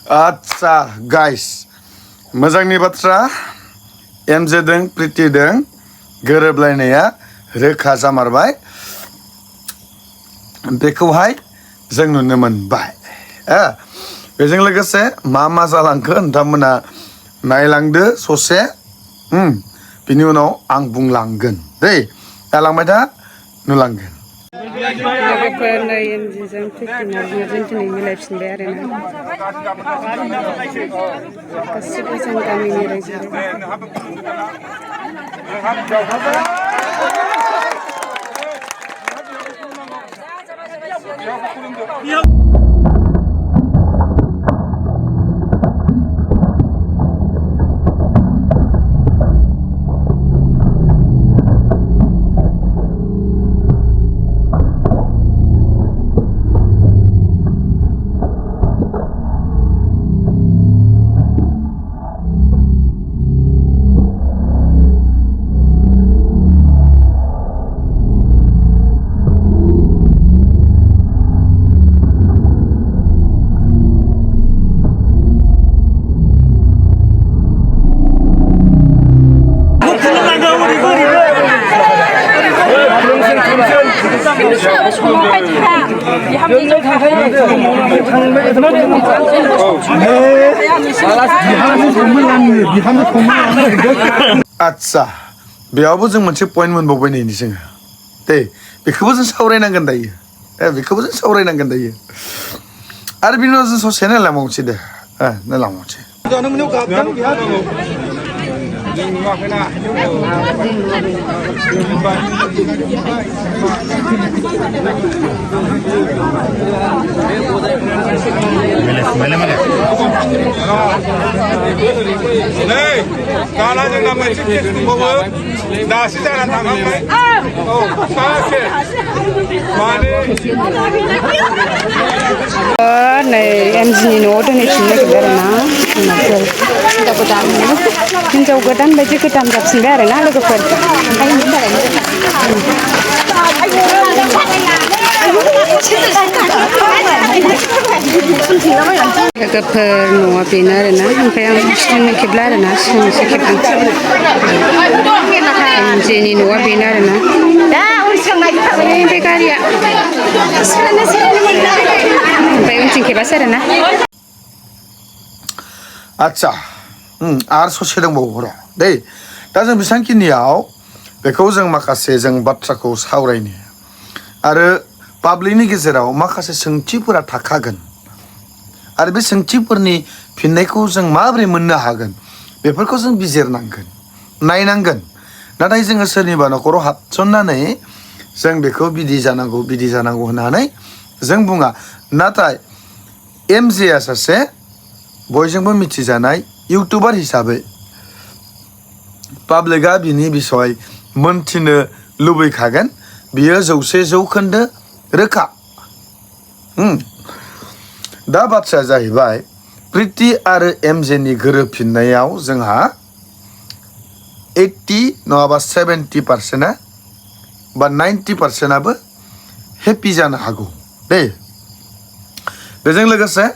आच्छा गाइस मोजांनि बाथ्रा एमजे दों प्रिति दों गोरोबलायनाया रोखा जामारबाय बेखौहाय जों नुनो मोनबाय बेजों लोगोसे मा जालांखो नोंथांमोना नायलांदो ससे बिनि उनाव आं बुंलांगोन दै नायलांबाय था नुलांगोन लोगोफोर नै एमजिजों प्रितिनाजों दिनै मिलायफिनबाय आरोना गासिबो जों गामिनि रायजो आच्छा बेयावबो जों मोनसे पइन्ट मोनबावबाय नै जोङो दे बेखौबो जों सावरायनांगोन दायो बेखौबो जों सावरायनांगोन दायो आरो बिनि उनाव जों ससे नायलांबावनोसै दे नायलांबावनोसै नै एमजिनि न'आव दोनहैफिननो नागिरबाय आरोना हिनजाव गोदान बायदि गोदान जाफिनबाय आरोना लोगोफोर लोगोफोर न'आ बेनो आरोना ओमफ्राय आं सिगांनि खेबला आरोना सिगांसो खेबदों एमजिनि न'आ बेनो आरोना बे गारिया ओमफ्राय उनथिं खेबासो आरोना आच्छा आरो ससे दंबावो र' दै दा जों बेसांखिनियाव बेखौ जों माखासे जों बाथ्राखौ सावरायनो आरो पाब्लिकनि गेजेराव माखासे सोंथिफोरा थाखागोन आरो बे सोंथिफोरनि फिननायखौ जों माबोरै मोननो हागोन बेफोरखौ जों बिजिरनांगोन नायनांगोन नाथाय जोङो सोरनिबा न'खराव हाबसननानै जों बेखौ बिदि जानांगौ होननानै जों बुङा नाथाय एमजेआ सासे बयजोंबो मिथिजानाय इउटुबार हिसाबै पाब्लिकआ बिनि बिसय मोनथिनो लुबैखागोन बियो 100% रोखा दा बाथ्राया जाहैबाय प्रिति आरो एमजेनि गोरोबफिननायाव जोंहा 80 नङाबा 70% बा 90%आबो हेपि जानो हागौ दे बेजों लोगोसे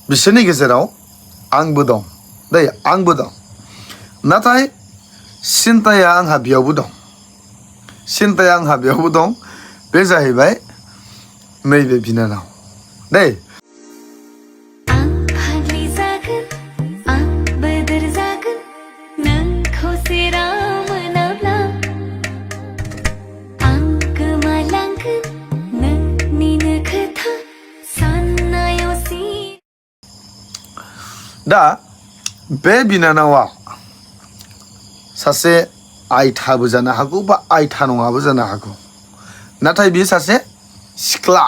बिसोरनि गेजेराव आंबो दं दै आंबो दं नाथाय सिन्ताया आंहा बेयावबो दं बे जाहैबाय नैबे बिनानाव दै दा बे बिनानावा सासे आयथाबो जानो हागौ बा आयथा नङाबो जानो हागौ नाथाय बियो सासे सिख्ला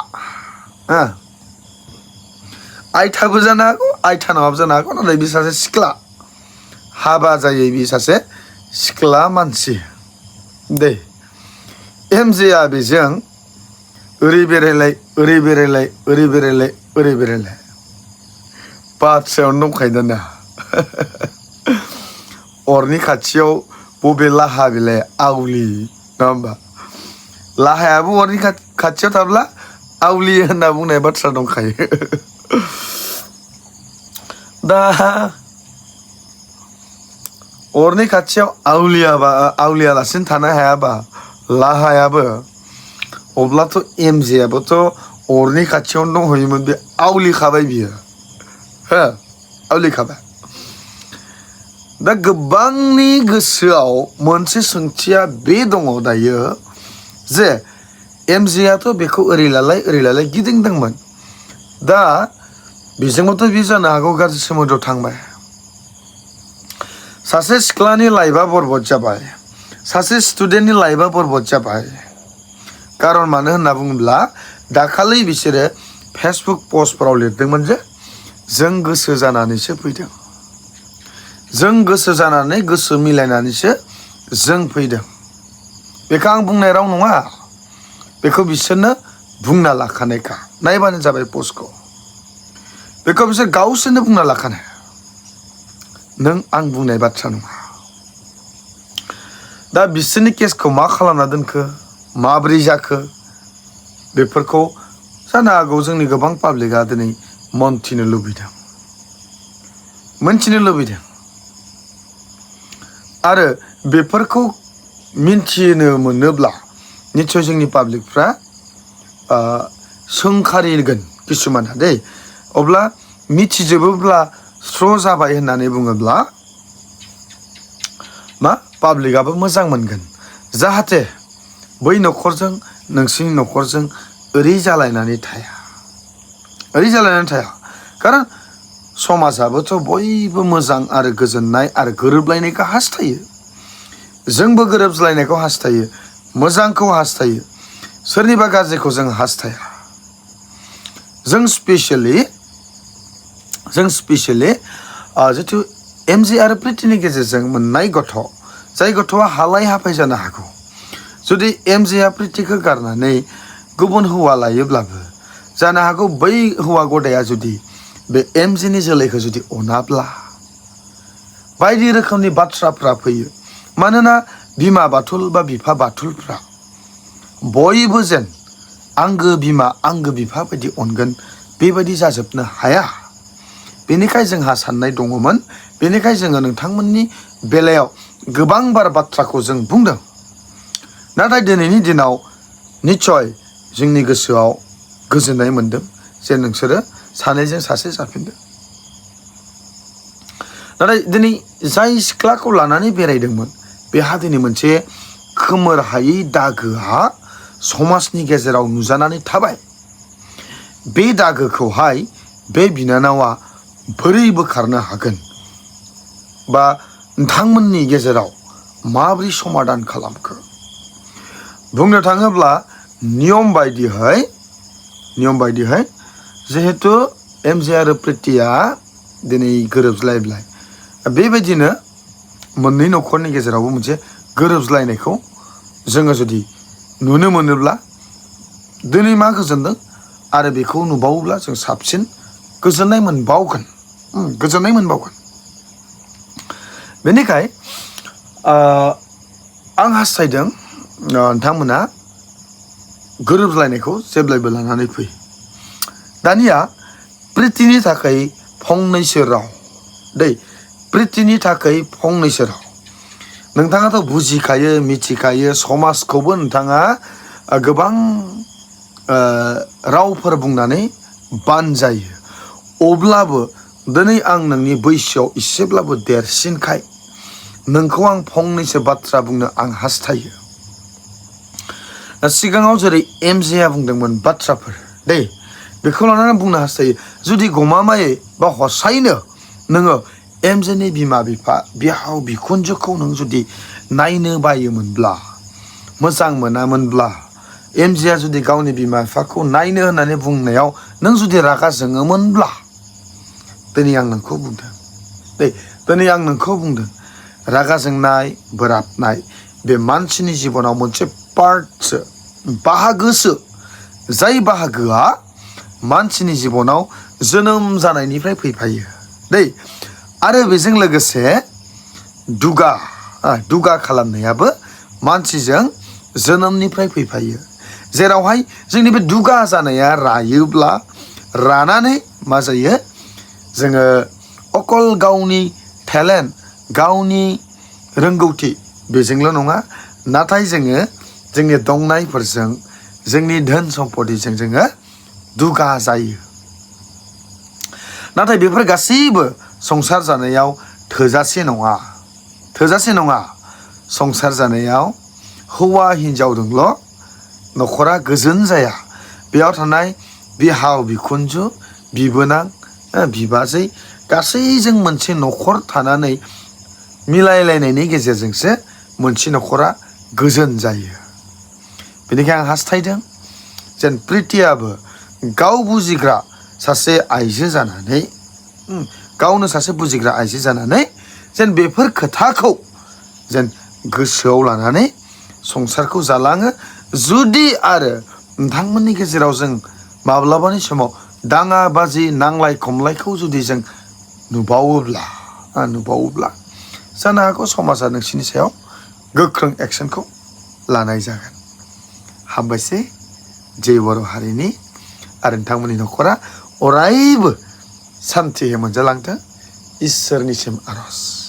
आयथाबो जानो हागौ आयथा नङाबो जानो हागौ नाथाय बियो सासे सिख्ला हाबा जायै बियो सासे सिख्ला मानसि दे एमजेआ बेजों ओरै बेरायलाय बाथ्रायावनो दंखायो दाना अरनि खाथियाव बबे लाहा बेलाय आवलि नङा होमबा लाहायाबो अरनि खाथियाव थाब्ला आवलि होनना बुंनाय बाथ्रा दंखायो दा अरनि खाथियाव आवलियालासिनो थानो हायाबा लाहायाबो अब्लाथ' एमजेआबोथ' अरनि खाथियावनो दंहैयोमोन बे आवलिखाबाय बियो हो आवलिखाबाय दा गोबांनि गोसोआव मोनसे सोंथिया बे दङ दायो जे एमजेआथ' बेखौ ओरै लालाय गिदिंदोंमोन दा बेजोंबोथ' बे जानो हागौ गाज्रि सोमोन्दोआव थांबाय सासे सिख्लानि लाइफआ बरबाद जाबाय सासे स्टुडेन्टनि लाइफआ बरबाद जाबाय कारन मानो होनना बुङोब्ला दाखालि बिसोरो फेसबुक पस्टफोराव लिरदोंमोन जे जों गोसो जानानैसो फैदों जों गोसो जानानै गोसो मिलायनानैसो जों फैदों बेखौ आं बुंनाय राव नङा बेखौ बिसोरनो बुंना लाखानायखा नायबानो जाबाय पस्टखौ बेखौ बिसोर गावसोरनो बुंना लाखानाय नों आं बुंनाय बाथ्रा नङा दा बिसोरनि केसखौ मा खालामना दोनखो माब्रै जाखो बेफोरखौ जानो हागौ जोंनि गोबां पाब्लिकआ दिनै मोनथिनो लुबैदों आरो बेफोरखौ मिन्थिनो मोनोब्ला निश्चय जोंनि पाब्लिकफ्रा सोंखारिगोन किसुमाना दै अब्ला मिथिजोबोब्ला स्र' जाबाय होननानै बुङोब्ला मा पाब्लिकआबो मोजां मोनगोन जाहाथे बै न'खरजों नोंसिनि न'खरजों ओरै जालायनानै थाया कारन समाजाबोथ' बयबो मोजां आरो गोजोननाय आरो गोरोबलायनायखौ हास्थायो जोंबो गोरोबलायनायखौ हास्थायो मोजांखौ हास्थायो सोरनिबा गाज्रिखौ जों हास्थाया जों स्पेसियेलि जिथु एमजे आरो प्रितिनि गेजेरजों मोननाय गथ' जाय गथ'आ हालाय हाफाय जानो हागौ जुदि एमजेआ प्रितिखौ गारनानै गुबुन हौवा लायोब्लाबो जानो हागौ बै हौवा गदाया जुदि बे एमजेनि जोलैखौ जुदि अनाब्ला बायदि रोखोमनि बाथ्राफ्रा फैयो मानोना बिमा बाथुल बा बिफा बाथुलफ्रा बयबो जेन आंगो बिमा आंगो बिफा बायदि अनगोन बेबायदि जाजोबनो हाया बेनिखाय जोंहा साननाय दङमोन बेनिखाय जोङो नोंथांमोननि बेलायाव गोबां बार बाथ्राखौ जों बुंदों नाथाय दिनैनि दिनाव निश्चय जोंनि गोसोआव गोजोननाय मोनदों जे नोंसोरो सानैजों सासे जाफिनदों नाथाय दिनै जाय सिख्लाखौ लानानै बेरायदोंमोन बेहा दिनै मोनसे खोमोर हायै दागोआ समाजनि गेजेराव नुजानानै थाबाय बे दागोखौहाय बे बिनानावा बोरै बोखारनो हागोन बा नोंथांमोननि गेजेराव माबोरै समाधान खालामखो बुंनो थाङोब्ला नियम बायदिहाय जिहेतु एमजे आरो प्रितिया दिनै गोरोबज्लायबाय बेबायदिनो मोननै न'खरनि गेजेरावबो मोनसे गोरोबज्लायनायखौ जोङो जुदि नुनो मोनोब्ला दिनै मा गोजोनदों आरो बेखौ नुबावोब्ला जों साबसिन गोजोननाय मोनबावगोन बेनिखाय आं हास्थायदों नोंथांमोना गोरोबलायनायखौ जेब्लायबो लानानै फै दानिया प्रितिनि थाखाय फंनैसो राव नोंथाङाथ' बुजिखायो मिथिखायो समाजखौबो नोंथाङा गोबां रावफोर बुंनानै बानजायो अब्लाबो दिनै आं नोंनि बैसोआव एसेब्लाबो देरसिनखाय नोंखौ आं फंनैसो बाथ्रा बुंनो आं हास्थायो सिगाङाव जेरै एमजेआ बुंदोंमोन बाथ्राफोर बेखौ लानानै बुंनो हास्थायो जुदि गमामायै बा हसायैनो नोङो एमजेनि बिमा बिफा बिहाव बिखुनजोखौ नों जुदि नायनो बायोमोनब्ला मोजां मोनामोनब्ला एमजेआ जुदि गावनि बिमा बिफाखौ नायनो होननानै बुंनायाव नों जुदि रागा जोङोमोनब्ला दिनै आं नोंखौ बुंदों रागा जोंनाय बोराबनाय बे मानसिनि जिबनाव मोनसे पार्टसो बाहागोसो जाय बाहागोआ मानसिनि जिबनाव जोनोम जानायनिफ्राय फैफायो आरो बेजों लोगोसे दुगा खालामनायाबो मानसिजों जोनोमनिफ्राय फैफायो जेरावहाय जोंनि बे दुगा जानाया रायोब्ला रानानै मा जायो जोङो अकल गावनि टेलेन्ट गावनि रोंगौथि बेजोंल' नङा नाथाय जोङो जोंनि दंनायफोरजों जोंनि धोन सम्पतिजों जोङो दुगा जायो नाथाय बेफोर गासैबो संसार जानायाव थोजासे नङा संसार जानायाव हौवा हिन्जावजोंल' न'खरा गोजोन जाया बेयाव थानाय बिहाव बिखुनजो बिबोनां बिबाजै गासैजों मोनसे न'खर थानानै मिलायलायनायनि गेजेरजोंसो मोनसे न'खरा गोजोन जायो बेनिखायनो आं हास्थायदों जेन प्रितियाबो गाव बुजिग्रा सासे आइजो जानानै गावनो सासे बुजिग्रा आइजो जानानै जेन बेफोर खोथाखौ जेन गोसोआव लानानै संसारखौ जालाङो जुदि आरो नोंथांमोननि गेजेराव जों माब्लाबानि समाव दाङा बाजि नांलाय खमलायखौ जुदि जों नुबावोब्ला जानो हागौ समाजा नोंसिनि सायाव गोख्रों एक्सनखौ लानाय जागोन हामबायसै जय बर' हारिनि आरो नोंथांमोननि न'खरा अरायबो सान्थियै मोनजालांथों इसोरनिसिम आर'ज